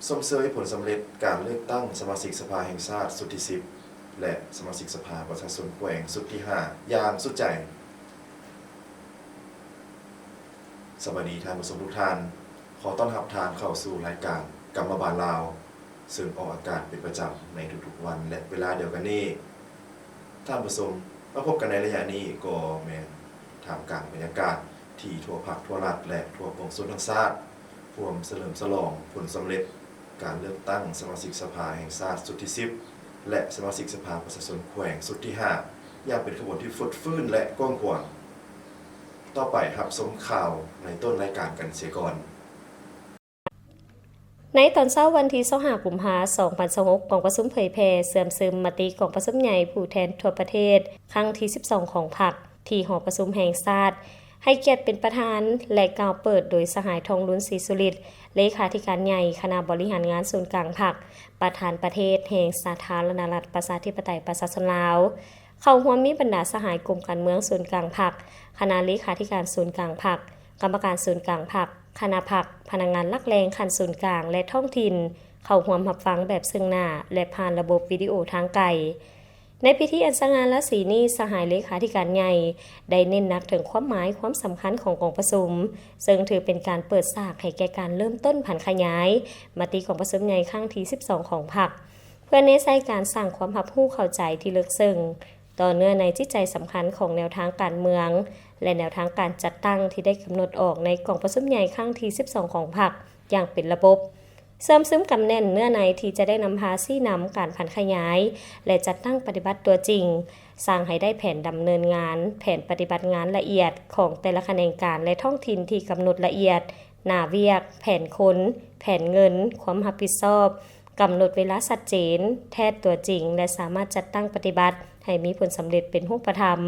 ຊົມເຊີຍຜົນສຳເລັດການເລືອກຕັ້ງສະມາຊິກສະພາແຫ່ງຊາດຊຸດທີສິບ ແລະ ສະມາຊິກສະພາປະຊາຊົນແຂວງຊຸດທີຫ້າ ຢ່າງສຸດໃຈ. ສະບາຍດີທ່ານຜູ້ຊົມທຸກທ່ານ. ຂໍຕ້ອນຮັບທ່ານເຂົ້າສູ່ລາຍການກຳມະບານລາວ, ເຊິ່ງອອກອາກາດເປັນປະຈຳໃນທຸກໆວັນ ແລະ ເວລາດຽວກັນນີ້. ທ່ານຜູ້ຊົມ, ມາພົບກັນໃນໄລຍະນີ້ກໍແມ່ນທ່າມກາງບັນຍາກາດທີ່ທົ່ວພັກທົ່ວລັດ ແລະ ທົ່ວປວງຊົນທັງຊາດ ຮ່ວມສະເຫຼີມສະຫຼອງຜົນສຳເລັດການເລືອກຕັ້ງສະມາຊິກສະພາແຫ່ງຊາດຊຸດທີສິບ ແລະ ສະມາຊິກສະພາປະຊາຊົນແຂວງຊຸດທີຫ້າ ຢ່າງເປັນຂະບວນທີ່ຟົດຟື້ນ ແລະ ກວ້າງຂວາງ. ຕໍ່ໄປຮັບຊົມຂ່າວໃນຕົ້ນລາຍການກັນເສຍກ່ອນ. ໃນຕອນເຊົ້າວັນທີຊາວຫ້າ ກຸມພາ ສອງພັນຊາວຫົກ, ກອງປະຊຸມເຜີຍແຜ່ເຊື່ອມຊຶມມະຕິກອງປະຊຸມໃຫຍ່ຜູ້ແທນທົ່ວປະເທດ ຄັ້ງທີສິບສອງຂອງພັກ ທີ່ຫໍປະຊຸມແຫ່ງຊາດ, ໃຫ້ກຽດເປັນປະທານ ແລະ ກ່າວເປີດໂດຍສະຫາຍ ທອງລຸນ ສີສຸລິດ ເລຂາທິການໃຫຍ່ຄະນະບໍລິຫານງານສູນກາງພັກ, ປະທານປະເທດແຫ່ງສາທາລະນະລັດ ປະຊາທິປະໄຕ ປະຊາຊົນລາວ. ເຂົ້າຮ່ວມມີບັນດາສະຫາຍກົມການເມືອງສູນກາງພັກ, ຄະນະເລຂາທິການສູນກາງພັກ, ກຳມະການສູນກາງພັກ, ຄະນະພັກ, ພະນັກງານຫຼັກແຫຼ່ງຂັ້ນສູນກາງ ແລະ ທ້ອງຖິ່ນ ເຂົ້າຮ່ວມຮັບຟັງແບບເຊິ່ງໜ້າ ແລະ ຜ່ານລະບົບວິດີໂອທາງໄກ. ໃນພິທີອັນສະຫງ່າລາສີນີ້, ສະຫາຍເລຂາທິການໃຫຍ່ໄດ້ເນັ້ນໜັກເຖິງຄວາມໝາຍຄວາມສຳຄັນຂອງກອງປະຊຸມ, ເຊິ່ງຖືເປັນການເປີດສາກໃຫ້ແກ່ການເລີ່ມຕົ້ນຜັນຂະຫຍາຍມະຕິກອງປະຊຸມໃຫຍ່ຄັ້ງທີສິບສອງຂອງພັກ, ເພື່ອແນໃສ່ການສ້າງຄວາມຮັບຮູ້ເຂົ້າໃຈທີ່ເລິກເຊິ່ງຕໍ່ເນື້ອໃນຈິດໃຈສຳຄັນຂອງແນວທາງການເມືອງ ແລະ ແນວທາງການຈັດຕັ້ງທີ່ໄດ້ກຳນົດອອກໃນກອງປະຊຸມໃຫຍ່ຄັ້ງທີສິບສອງຂອງພັກຢ່າງເປັນລະບົບ. ເຊື່ອມຊຶມກຳແໜ້ນເນື້ອໃນທີ່ຈະໄດ້ນຳພາຊີ້ນຳການຜັນຂະຫຍາຍ ແລະ ຈັດຕັ້ງປະຕິບັດຕົວຈິງ, ສ້າງໃຫ້ໄດ້ແຜນດຳເນີນງານ, ແຜນປະຕິບັດງານລະອຽດຂອງແຕ່ລະຂະແໜງການ ແລະ ທ້ອງຖິ່ນທີ່ກຳນົດລະອຽດ, ໜ້າວຽກ, ແຜນຄົນ, ແຜນເງິນ, ຄວາມຮັບຜິດຊອບ, ກຳນົດເວລາຊັດເຈນ, ແທດຕົວຈິງ ແລະ ສາມາດຈັດຕັ້ງປະຕິບັດໃຫ້ມີຜົນສຳເລັດເປັນຮູບປະທຳ,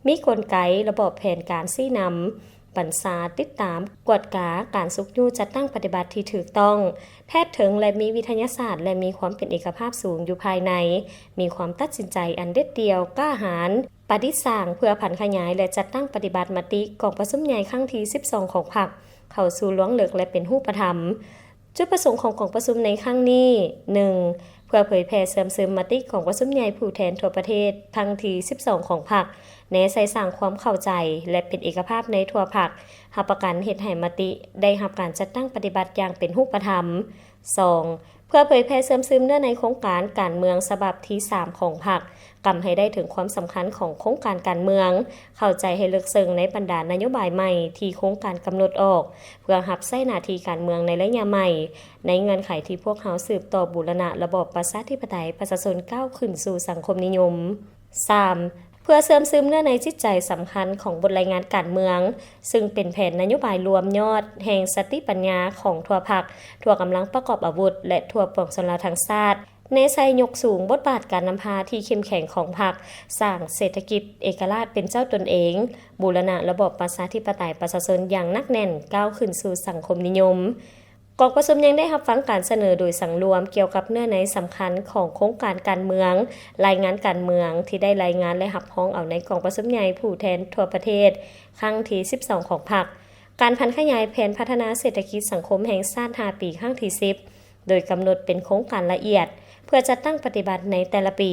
ມີກົນໄກ, ລະບອບແຜນການຊີ້ນຳ, ບັນຊາ, ຕິດຕາມ, ກວດກາການຊຸກຍູ້ຈັດຕັ້ງປະຕິບັດທີ່ຖືກຕ້ອງ, ແທດເຖິງ ແລະ ມີວິທະຍາສາດ ແລະ ມີຄວາມເປັນເອກະພາບສູງຢູ່ພາຍໃນ, ມີຄວາມຕັດສິນໃຈອັນເດັດດ່ຽວ, ກ້າຫານ, ປະດິດສ້າງເພື່ອຜັນຂະຫຍາຍ ແລະ ຈັດຕັ້ງປະຕິບັດມະຕິກອງປະຊຸມໃຫຍ່ຄັ້ງທີສິບສອງຂອງພັກ ເຂົ້າສູ່ລວງເລິກ ແລະ ເປັນຮູບປະທຳ. ຈຸດປະສົງຂອງກອງປະຊຸມໃນຄັ້ງນີ້, ໜຶ່ງ ເພື່ອເຜີຍແຜ່ເຊື່ອມຊຶມມະຕິກອງປະຊຸມໃຫຍ່ຜູ້ແທນທົ່ວປະເທດຄັ້ງທີສິບສອງຂອງພັກ, ແນໃສ່ສ້າງຄວາມເຂົ້າໃຈ ແລະ ເປັນເອກະພາບໃນທົ່ວພັກ, ຮັບປະກັນເຮັດໃຫ້ມະຕິໄດ້ຮັບການຈັດຕັ້ງປະຕິບັດຢ່າງເປັນຮູບປະທຳ. ສອງ ເພື່ອເຜີຍແຜ່ເຊື່ອມຊຶມເນື້ອໃນໂຄງການການເມືອງສະບັບທີສາມຂອງພັກ, ກຳໃຫ້ໄດ້ເຖິງຄວາມສຳຄັນຂອງໂຄງການການເມືອງ, ເຂົ້າໃຈໃຫ້ເລິກເຊິ່ງໃນບັນດານະໂຍບາຍໃໝ່ທີ່ໂຄງການກຳນົດອອກ ເພື່ອຮັບໃຊ້ໜ້າທີ່ການເມືອງໃນໄລຍະໃໝ່, ໃນເງື່ອນໄຂທີ່ພວກເຮົາສືບຕໍ່ບູລະນະລະບອບປະຊາທິປະໄຕປະຊາຊົນກ້າວຂຶ້ນສູ່ສັງຄົມນິຍົມ. ສາມ ເພື່ອເຊື່ອມຊຶມເນື້ອໃນຈິດໃຈສຳຄັນຂອງບົດລາຍງານການເມືອງ, ຊຶ່ງເປັນແຜນນະໂຍບາຍລວມຍອດແຫ່ງສະຕິປັນຍາຂອງທົ່ວພັກ, ທົ່ວກຳລັງປະກອບອາວຸດ ແລະ ທົ່ວປວງຊົນລາວທັງຊາດ, ແນໃສ່ຍົກສູງບົດບາດການນຳພາທີ່ເຂັ້ມແຂງຂອງພັກ, ສ້າງເສດຖະກິດເອກະລາດເປັນເຈົ້າຕົນເອງ, ບູລະນະລະບອບປະຊາທິປະໄຕປະຊາຊົນຢ່າງໜັກແໜ້ນ, ກ້າວຂຶ້ນສູ່ສັງຄົມນິຍົມ. ກອງປະຊຸມຍັງໄດ້ຮັບຟັງການສະເໜີໂດຍສັງລວມກ່ຽວກັບເນື້ອໃນສຳຄັນຂອງໂຄງການການເມືອງ, ລາຍງານການເມືອງທີ່ໄດ້ລາຍງານ ແລະ ຮັບຮອງເອົາໃນກອງປະຊຸມໃຫຍ່ຜູ້ແທນທົ່ວປະເທດຄັ້ງທີສິບສອງຂອງພັກ, ການຜັນຂະຫຍາຍແຜນພັດທະນາເສດຖະກິດສັງຄົມແຫ່ງຊາດຫ້າປີຄັ້ງທີສິບ ໂດຍກຳນົດເປັນໂຄງການລະອຽດ ເພື່ອຈັດຕັ້ງປະຕິບັດໃນແຕ່ລະປີ,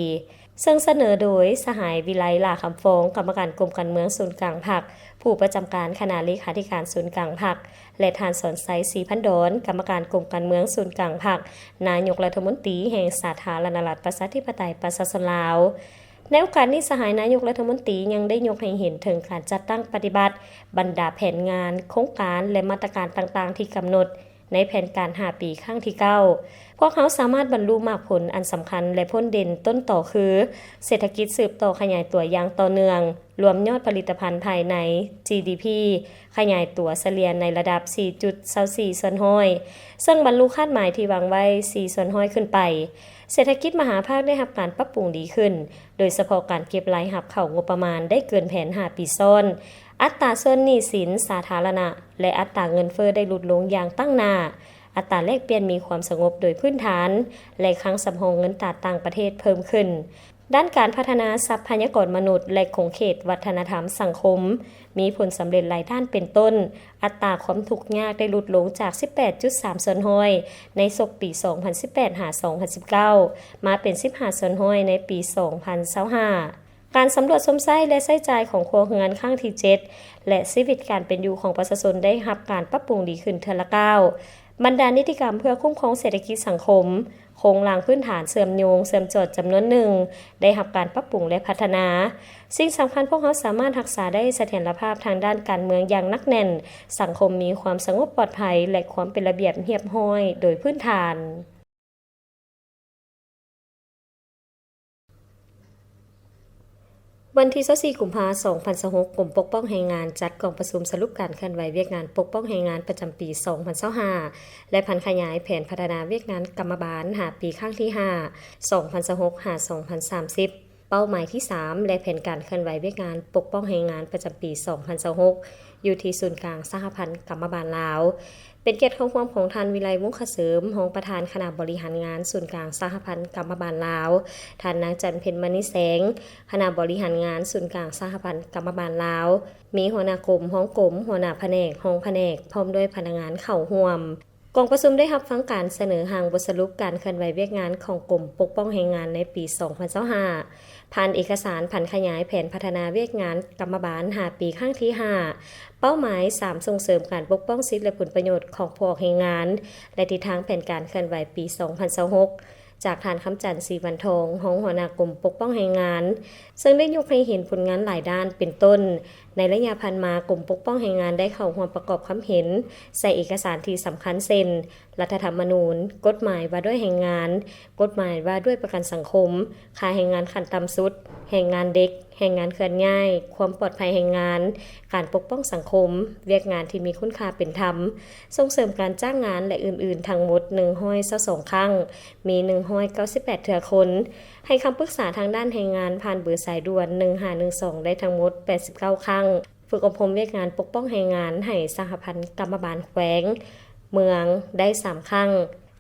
ເຊິ່ງສະເໜີໂດຍສະຫາຍ ວິໄລ ຫຼ້າຄຳຟອງ, ກຳມະການກົມການເມືອງສູນກາງພັກ, ຜູ້ປະຈຳການຄະນະເລຂາທິການສູນກາງພັກ ແລະ ທ່ານ ສອນໄຊ ສີພັນດອນ, ກຳມະການກົມການເມືອງສູນກາງພັກ, ນາຍົກລັດຖະມົນຕີແຫ່ງສາທາລະນະລັດ ປະຊາທິປະໄຕ ປະຊາຊົນລາວ. ໃນໂອກາດນີ້, ສະຫາຍນາຍົກລັດຖະມົນຕີຍັງໄດ້ຍົກໃຫ້ເຫັນເຖິງການຈັດຕັ້ງປະຕິບັດບັນດາແຜນງານ, ໂຄງການ ແລະ ມາດຕະການຕ່າງໆທີ່ກຳນົດ ໃນແຜນການຫ້າປີຄັ້ງທີເກົ້າ, ພວກເຮົາສາມາດບັນລຸໝາກຜົນອັນສຳຄັນ ແລະ ພົ້ນເດັ່ນຕົ້ນຕໍຄື ເສດຖະກິດສືບຕໍ່ຂະຫຍາຍຕົວຢ່າງຕໍ່ເນື່ອງ, ລວມຍອດຜະລິດຕະພັນພາຍໃນ ຈີດີພີ ຂະຫຍາຍຕົວສະເລ່ຍໃນລະດັບສີ່ຈຸດຊາວສີ່ສ່ວນຮ້ອຍ, ເຊິ່ງບັນລຸຄາດໝາຍທີ່ວາງໄວ້ສີ່ສ່ວນຮ້ອຍຂຶ້ນໄປ. ເສດຖະກິດມະຫາພາກໄດ້ຮັບການປັບປຸງດີຂຶ້ນ, ໂດຍສະເພາະການເກັບລາຍຮັບເຂົ້າງົບປະມານໄດ້ເກີນແຜນຫ້າປີຊ້ອນ. ອັດຕາສ່ວນໜີ້ສິນສາທາລະນະ ແລະ ອັດຕາເງິນເຟີ້ໄດ້ຫຼຸດລົງຢ່າງຕັ້ງໜ້າ. ອັດຕາແລກປ່ຽນມີຄວາມສະຫງົບໂດຍພື້ນຖານ ແລະ ຄັງສຳຮອງເງິນຕາຕ່າງປະເທດເພີ່ມຂຶ້ນ. ດ້ານການພັດທະນາຊັບພະຍາກອນມະນຸດ ແລະ ຂົງເຂດວັດທະນະທຳສັງຄົມ ມີຜົນສຳເລັດຫຼາຍດ້ານເປັນຕົ້ນ ອັດຕາຄວາມທຸກຍາກໄດ້ຫຼຸດລົງຈາກສິບແປດຈຸດສາມສ່ວນຮ້ອຍໃນສົກປີສອງພັນສິບແປດຫາສອງພັນສິບເກົ້າ ມາເປັນສິບຫ້າສ່ວນຮ້ອຍໃນປີສອງພັນຊາວຫ້າ. ການສຳຫຼວດຊົມໃຊ້ ແລະ ໃຊ້ຈ່າຍຂອງຄົວເຮືອນຄັ້ງທີເຈັດ ແລະ ຊີວິດການເປັນຢູ່ຂອງປະຊາຊົນໄດ້ຮັບການປັບປຸງດີຂຶ້ນເທື່ອລະກ້າວ. ບັນດານິຕິກຳເພື່ອຄຸ້ມຄອງເສດຖະກິດສັງຄົມ, ໂຄງລ່າງພື້ນຖານເຊື່ອມໂຍງເຊື່ອມຈອດຈຳນວນໜຶ່ງ ໄດ້ຮັບການປັບປຸງ ແລະ ພັດທະນາ. ສິ່ງສຳຄັນ, ພວກເຮົາສາມາດຮັກສາໄດ້ສະຖຽນລະພາບທາງດ້ານການເມືອງຢ່າງໜັກແໜ້ນ, ສັງຄົມມີຄວາມສະຫງົບປອດໄພ ແລະ ຄວາມເປັນລະບຽບຮຽບຮ້ອຍໂດຍພື້ນຖານ. ວັນທີຊາວສີ່ ກຸມພາ ສອງພັນຊາວຫົກ, ກົມປົກປ້ອງແຮງງານຈັດກອງປະຊຸມສະຫຼຸບການເຄື່ອນໄຫວວຽກງານປົກປ້ອງແຮງງານປະຈຳປີສອງພັນຊາວຫ້າ ແລະ ຜັນຂະຫຍາຍແຜນພັດທະນາວຽກງານກຳມະບານຫ້າປີຄັ້ງທີຫ້າ ສອງພັນຊາວຫົກ ຫາ ສອງພັນສາມສິບ, ເປົ້າໝາຍທີສາມ ແລະ ແຜນການເຄື່ອນໄຫວວຽກງານປົກປ້ອງແຮງງານປະຈຳປີສອງພັນຊາວຫົກ ຢູ່ທີ່ສູນກາງສະຫະພັນກຳມະບານລາວ. ເປັນກຽດເຂົ້າຮ່ວມຂອງທ່ານ ວິໄລ ວົງຄະເສີມ, ຮອງປະທານຄະນະບໍລິຫານງານສູນກາງສະຫະພັນກຳມະບານລາວ, ທ່ານ ນາງ ຈັນເພັນ ມະນີແສງ, ຄະນະບໍລິຫານງານສູນກາງສະຫະພັນກຳມະບານລາວ, ມີຫົວໜ້າກົມ, ຮອງກົມ, ຫົວໜ້າພະແນກ, ຮອງພະແນກ ພ້ອມດ້ວຍພະນັກງານເຂົ້າຮ່ວມ. ກອງປະຊຸມໄດ້ຮັບຟັງການສະເໜີຮ່າງບົດສະຫຼຸບການເຄື່ອນໄຫວວຽກງານຂອງກົມປົກປ້ອງແຮງງານໃນປີສອງພັນຊາວຫ້າ ຜ່ານເອກະສານຜັນຂະຫຍາຍແຜນພັດທະນາວຽກງານກຳມະບານຫ້າປີຄັ້ງທີຫ້າ, ເປົ້າໝາຍສາມ ສົ່ງເສີມການປົກປ້ອງສິດ ແລະ ຜົນປະໂຫຍດຂອງຜູ້ອອກແຮງງານ ແລະ ທິດທາງແຜນການເຄື່ອນໄຫວປີສອງພັນຊາວຫົກ ຈາກທ່ານ ຄຳຈັນ ສີວັນທອງ, ຮອງຫົວໜ້າກົມປົກປ້ອງແຮງງານ, ເຊິ່ງໄດ້ຍົກໃຫ້ເຫັນຜົນງານຫຼາຍດ້ານ ເປັນຕົ້ນ ໃນໄລຍະຜ່ານມາ, ກົມປົກປ້ອງແຮງງານໄດ້ເຂົ້າຮ່ວມປະກອບຄຳເຫັນໃສ່ເອກະສານທີ່ສຳຄັນ ເຊັ່ນ ລັດຖະທຳມະນູນ, ກົດໝາຍວ່າດ້ວຍແຮງງານ, ກົດໝາຍວ່າດ້ວຍປະກັນສັງຄົມ, ຄ່າແຮງງານຂັ້ນຕ່ຳສຸດ, ແຮງງານເດັກ, ແຮງງານເຄື່ອນຍ້າຍ, ຄວາມປອດໄພແຮງງານ, ການປົກປ້ອງສັງຄົມ, ວຽກງານທີ່ມີຄຸນຄ່າເປັນທຳ, ສົ່ງເສີມການຈ້າງງານ ແລະ ອື່ນໆ ທັງໝົດໜຶ່ງຮ້ອຍຊາວສອງຄັ້ງ, ມີໜຶ່ງຮ້ອຍເກົ້າສິບແປດເທື່ອຄົນ, ໃຫ້ຄຳປຶກສາທາງດ້ານແຮງງານຜ່ານເບີສາຍດ່ວນໜຶ່ງຫ້າໜຶ່ງສອງ ໄດ້ທັງໝົດແປດສິບເກົ້າຄັ້ງ, ຝຶກອົບຮົມວຽກງານປົກປ້ອງແຮງງານໃຫ້ສະຫະພັນກຳມະບານແຂວງ, ເມືອງ ໄດ້ສາມຄັ້ງ,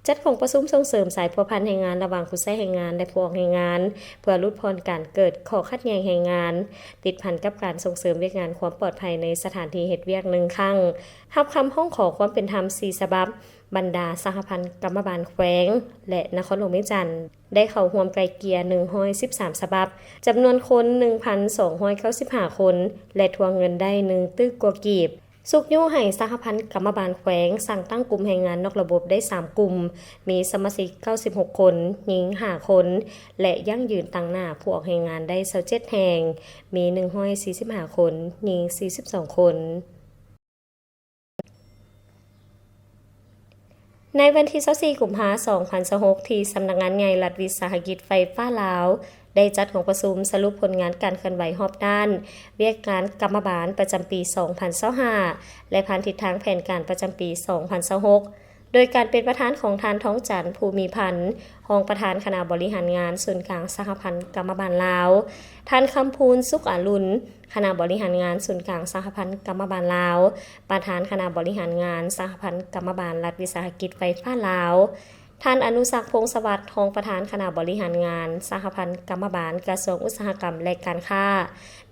ຈັດກອງປະຊຸມສົ່ງເສີມສາຍພົວພັນແຮງງານລະຫວ່າງຜູ້ໃຊ້ແຮງງານ ແລະ ຜູ້ອອກແຮງງານ ເພື່ອຫຼຸດຜ່ອນການເກີດຂໍ້ຂັດແຍ່ງແຮງງານ ຕິດພັນກັບການສົ່ງເສີມວຽກງານຄວາມປອດໄພໃນສະຖານທີ່ເຮັດວຽກໜຶ່ງຄັ້ງ, ຮັບຄຳຮ້ອງຂໍຄວາມເປັນທຳສີ່ສະບັບ, ບັນດາສະຫະພັນກຳມະບານແຂວງ ແລະ ນະຄອນຫຼວງວຽງຈັນ ໄດ້ເຂົ້າຮ່ວມໄກ່ເກ່ຍໜຶ່ງຮ້ອຍສິບສາມສະບັບ, ຈຳນວນຄົນໜຶ່ງພັນສອງຮ້ອຍເກົ້າສິບຫ້າຄົນ ແລະ ທວງເງິນໄດ້ໜຶ່ງຕື້ກວ່າກີບ. ຊຸກຍູ້ໃຫ້ສະຫະພັນກຳມະບານແຂວງສັ່ງຕັ້ງກຸ່ມແຮງງານນອກລະບົບໄດ້ສາມກຸ່ມ, ມີສະມາຊິກເກົ້າສິບຫົກຄົນ, ຍິງຫ້າຄົນ ແລະ ຢັ້ງຢືນຕາງໜ້າຜູ້ອອກແຮງງານໄດ້ຊາວເຈັດແຫ່ງ, ມີໜຶ່ງຮ້ອຍສີ່ສິບຫ້າຄົນ, ຍິງສີ່ສິບສອງຄົນ. ໃນວັນທີຊາວສີ່ ກຸມພາ ສອງພັນຊາວຫົກ ທີ່ສຳນັກງານໃຫຍ່ລັດວິສາຫະກິດໄຟຟ້າລາວ ໄດ້ຈັດກອງປະຊຸມສະຫຼຸບຜົນງານການເຄື່ອນໄຫວຮອບດ້ານວຽກງານກຳມະບານປະຈຳປີສອງພັນຊາວຫ້າ ແລະ ຜ່ານທິດທາງແຜນການປະຈຳປີສອງພັນຊາວຫົກ ໂດຍການເປັນປະທານຂອງທ່ານ ທອງຈັນ ພູມີພັນ, ຮອງປະທານຄະນະບໍລິຫານງານສູນກາງສະຫະພັນກຳມະບານລາວ, ທ່ານ ຄຳພູນ ສຸກອາລຸນ, ຄະນະບໍລິຫານງານສູນກາງສະຫະພັນກຳມະບານລາວ, ປະທານຄະນະບໍລິຫານງານສະຫະພັນກຳມະບານລັດວິສາຫະກິດໄຟຟ້າລາວ, ທ່ານ ອະນຸສັກ ພົງສະຫວັດ, ຮອງປະທານຄະນະບໍລິຫານງານສະຫະພັນກຳມະບານກະຊວງອຸດສາຫະກຳ ແລະ ການຄ້າ,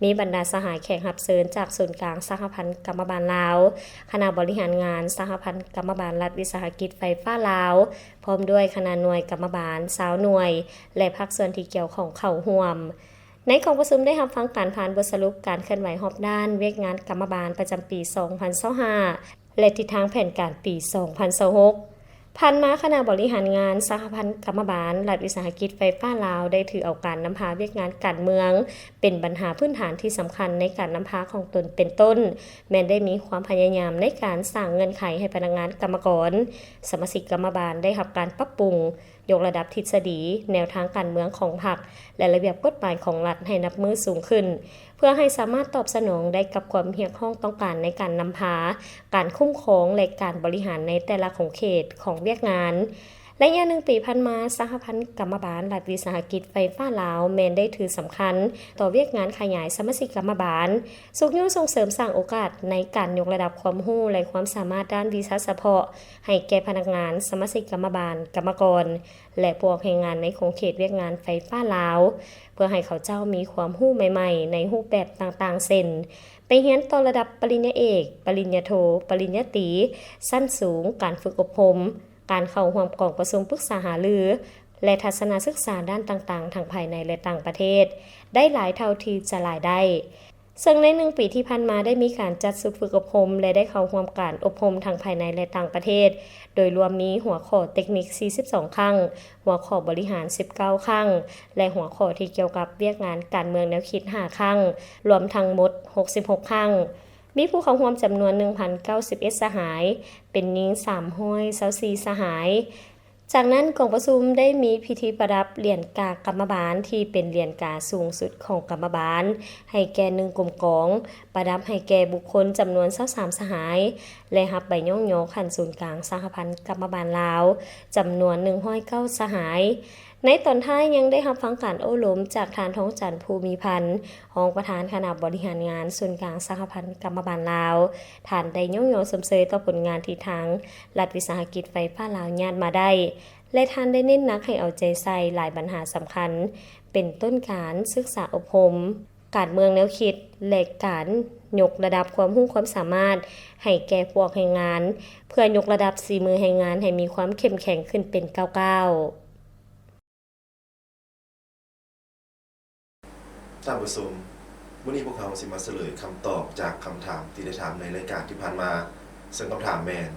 ມີບັນດາສະຫາຍແຂກຮັບເຊີນຈາກສູນກາງສະຫະພັນກຳມະບານລາວ, ຄະນະບໍລິຫານງານສະຫະພັນກຳມະບານລັດວິສາຫະກິດໄຟຟ້າລາວ, ພ້ອມດ້ວຍຄະນະໜ່ວຍກຳມະບານຊາວໜ່ວຍ ແລະ ພາກສ່ວນທີ່ກ່ຽວຂ້ອງເຂົ້າຮ່ວມ. ໃນກອງປະຊຸມໄດ້ຮັບຟັງການຜ່ານບົດສະຫຼຸບການເຄື່ອນໄຫວຮອບດ້ານວຽກງານກຳມະບານປະຈຳປີສອງພັນຊາວຫ້າ ແລະ ທິດທາງແຜນການປີສອງພັນຊາວຫົກ. ຜ່ານມາ, ຄະນະບໍລິຫານງານສະຫະພັນກຳມະບານລັດວິສາຫະກິດໄຟຟ້າລາວ ໄດ້ຖືເອົາການນຳພາວຽກງານການເມືອງ ເປັນບັນຫາພື້ນຖານທີ່ສຳຄັນໃນການນຳພາຂອງຕົນ, ເປັນຕົ້ນ ແມ່ນໄດ້ມີຄວາມພະຍາຍາມໃນການສ້າງເງື່ອນໄຂໃຫ້ພະນັກງານກຳມະກອນ, ສະມາຊິກກຳມະບານໄດ້ຮັບການປັບປຸງ, ຍົກລະດັບທິດສະດີ, ແນວທາງການເມືອງຂອງພັກ ແລະ ລະບຽບກົດໝາຍຂອງລັດໃຫ້ນັບມື້ສູງຂຶ້ນ, ເພື່ອໃຫ້ສາມາດຕອບສະໜອງໄດ້ກັບຄວາມຮຽກຮ້ອງຕ້ອງການໃນການນຳພາ, ການຄຸ້ມຄອງ ແລະ ການບໍລິຫານໃນແຕ່ລະຂົງເຂດຂອງວຽກງານ. ໄລຍະໜຶ່ງປີຜ່ານມາ, ສະຫະພັນກຳມະບານລັດວິສາຫະກິດໄຟຟ້າລາວ ແມ່ນໄດ້ຖືສຳຄັນຕໍ່ວຽກງານຂະຫຍາຍສະມາຊິກກຳມະບານ, ຊຸກຍູ້ສົ່ງເສີມ, ສ້າງໂອກາດໃນການຍົກລະດັບຄວາມຮູ້ ແລະ ຄວາມສາມາດດ້ານວິຊາສະເພາະໃຫ້ແກ່ພະນັກງານ, ສະມາຊິກກຳມະບານ, ກຳມະກອນ ແລະ ຜູ້ອອກແຮງງານໃນຂົງເຂດວຽກງານໄຟຟ້າລາວ, ເພື່ອໃຫ້ເຂົາເຈົ້າມີຄວາມຮູ້ໃໝ່ໆໃນຮູບແບບຕ່າງໆ ເຊັ່ນ ໄປຮຽນຕໍ່ລະດັບປະລິນຍາເອກ, ປະລິນຍາໂທ, ປະລິນຍາຕີ, ຊັ້ນສູງ, ການຝຶກອົບຮົມ, ການເຂົ້າຮ່ວມກອງປະຊຸມປຶກສາຫາລື ແລະ ທັດສະນະສຶກສາດ້ານຕ່າງໆ ທັງພາຍໃນ ແລະ ຕ່າງປະເທດ ໄດ້ຫຼາຍເທົ່າທີ່ຈະຫຼາຍໄດ້. ເຊິ່ງໃນໜຶ່ງປີທີ່ຜ່ານມາໄດ້ມີການຈັດຊຸດຝຶກອົບຮົມ ແລະ ໄດ້ເຂົ້າຮ່ວມການອົບຮົມທັງພາຍໃນ ແລະ ຕ່າງປະເທດ ໂດຍລວມມີຫົວຂໍ້ເຕັກນິກສີ່ສິບສອງຄັ້ງ, ຫົວຂໍ້ບໍລິຫານສິບເກົ້າຄັ້ງ ແລະ ຫົວຂໍ້ທີ່ກ່ຽວກັບວຽກງານການເມືອງແນວຄິດຫ້າຄັ້ງ, ລວມທັງໝົດຫົກສິບຫົກຄັ້ງ. ມີຜູ້ເຂົ້າຮ່ວມຈຳນວນໜຶ່ງພັນເກົ້າສິບເອັດສະຫາຍ, ເປັນຍິງສາມຮ້ອຍຊາວສີ່ສະຫາຍ. ຈາກນັ້ນ, ກອງປະຊຸມໄດ້ມີພິທີປະດັບຫຼຽນກາກຳມະບານທີ່ເປັນຫຼຽນກາສູງສຸດຂອງກຳມະບານໃຫ້ແກ່ໜຶ່ງກົມກອງ, ປະດັບໃຫ້ແກ່ບຸກຄົນຈຳນວນຊາວສາມສະຫາຍ ແລະ ຮັບໃບຍ້ອງຍໍຂັ້ນສູນກາງສະຫະພັນກຳມະບານລາວ ຈຳນວນໜຶ່ງຮ້ອຍເກົ້າສະຫາຍ. ໃນຕອນທ້າຍຍັງໄດ້ຮັບຟັງການໂອ້ລົມຈາກທ່ານ ທອງຈັນ ພູມີພັນ, ຮອງປະທານຄະນະບໍລິຫານງານສູນກາງສະຫະພັນກຳມະບານລາວ. ທ່ານໄດ້ຍ້ອງຍໍຊົມເຊີຍຕໍ່ຜົນງານທີ່ທາງລັດວິສາຫະກິດໄຟຟ້າລາວຍາດມາໄດ້ ແລະ ທ່ານໄດ້ເນັ້ນໜັກໃຫ້ເອົາໃຈໃສ່ຫຼາຍບັນຫາສຳຄັນ ເປັນຕົ້ນການສຶກສາອົບຮົມ, ການເມືອງແນວຄິດ ແລະ ການຍົກລະດັບຄວາມຮູ້ຄວາມສາມາດໃຫ້ແກ່ພວກແຮງງານ, ເພື່ອຍົກລະດັບສີມືແຮງງານໃຫ້ມີຄວາມເຂັ້ມແຂງຂຶ້ນເປັນກ້າວໆ. ທ່ານຜູ້ຊົມ, ມື້ນີ້ພວກເຮົາຊິມາສະເຫຼີຍຄຳຕອບຈາກຄຳຖາມທີ່ໄດ້ຖາມໃນລາຍການທີ່ຜ່ານມາ, ເຊິ່ງຄຳຖາມແມ່ນ,